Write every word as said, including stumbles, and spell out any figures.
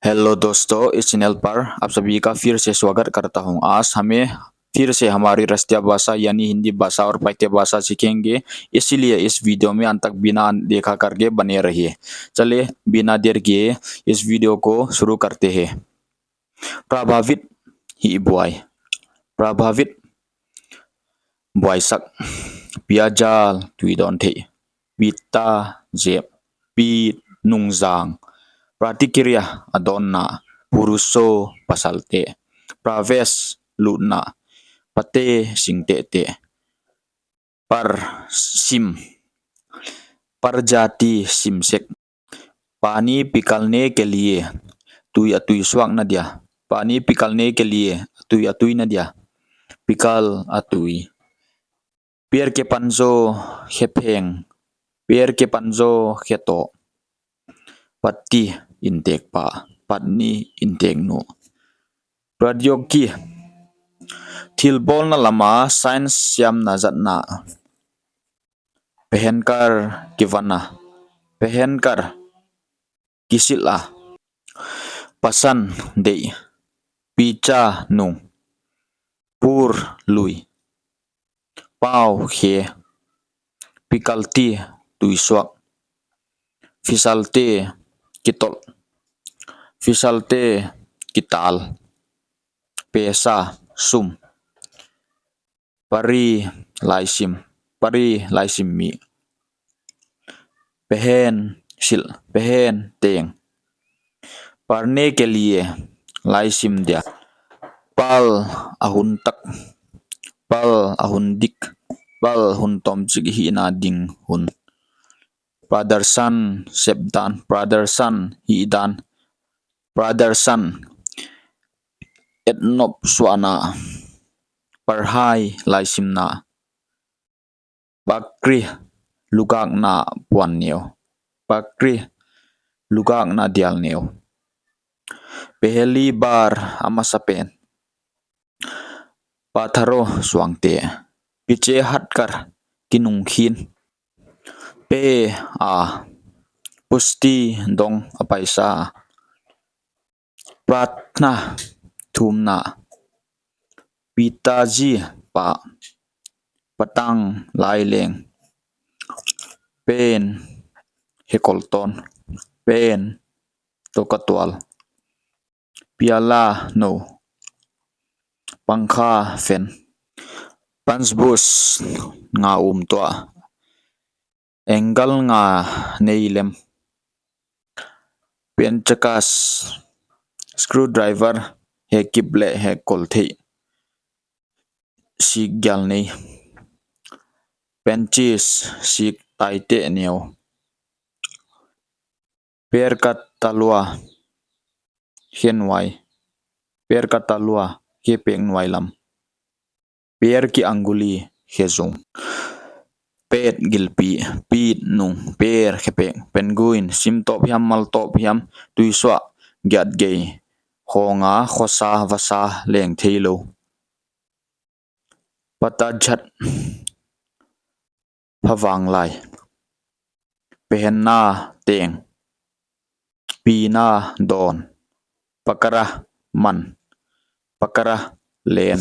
हेलो दोस्तों, इस चैनल पर आप सभी का फिर से स्वागत करता हूं। आज हमें फिर से हमारी राष्ट्रीय भाषा यानी हिंदी भाषा और पाइते भाषा सीखेंगे, इसीलिए इस वीडियो में अंत तक बिना देखा करके बने रहिए। चलिए, बिना देर किए इस वीडियो को शुरू करते हैं। प्रभावित ही बुआई, प्रभावित buaisak, pyajal tuidawn theih, pitta zep, pit nungzang, प्रतिक्रिया a dawnna, पुरुषों pasalte, प्रवेश lutna, पत्ते singtehteh, पर sim, प्रजाति simsek, पानी पिघलने के लिए, tui a tui suakna dia, पानी पिघलने के लिए, tui a tuina dia, पिघल a tui, पेड़ के पंजो khepheng, पेड़ के पंजो kheto, पत्ती intekpa, पत्नी inteknu, प्रौद्योगिकी thilbawlna lama science siamna zatna, पहनकर kivan a, पहनकर kisilh a, पसंद deih, पीछा nung, पूर lui, पाँव khe, पिघलती tui suak, फिसलते kitol, फिसलते kital, पैसा sum, पढ़ी laisim, पढ़ी laisim mi, पहन silh, पहन teng, पढ़ने के लिए laisim dia, पल a hun tak, पल a hun dik, पल hun tomchik hihna ding hun, प्रदर्शन sepdan, प्रदर्शन hihdan, प्रदर्शन etnop suahna, पढ़ाई laisimna, पकड़ी lugakna puan neu, पकड़ी lugakna dial neu, पहली बार a masapen, पत्थरों suangte, पीछे हटकर kinungkhin, पे आ पुष्टि dong a paisa, प्रार्थना thumna, पिताजी pa, पतंग laileng, pen hekolton, pen tokatual, प्याला nou, पंखा fan, पंच बुश nga um tuah, angle nga nei lem, पेंचकस screwdriver hekip leh hekol theih, sik gial nei, पेंचिस sik taiteh neu, पैर का तलुआ khe nuai, पैर का तलुआ khepek nuai lam, पैर की अंगुली khezung, पेट gilpi, पीठ nung, पैर khepek, penguin sim tawp hiam, mal tawp hiam, tuisuah giat gei, khawng a khosa vasa leng theilou, पतझड़ phavanglai, पहनना teng, पीना dawn, पकड़ा man, पकड़ा len,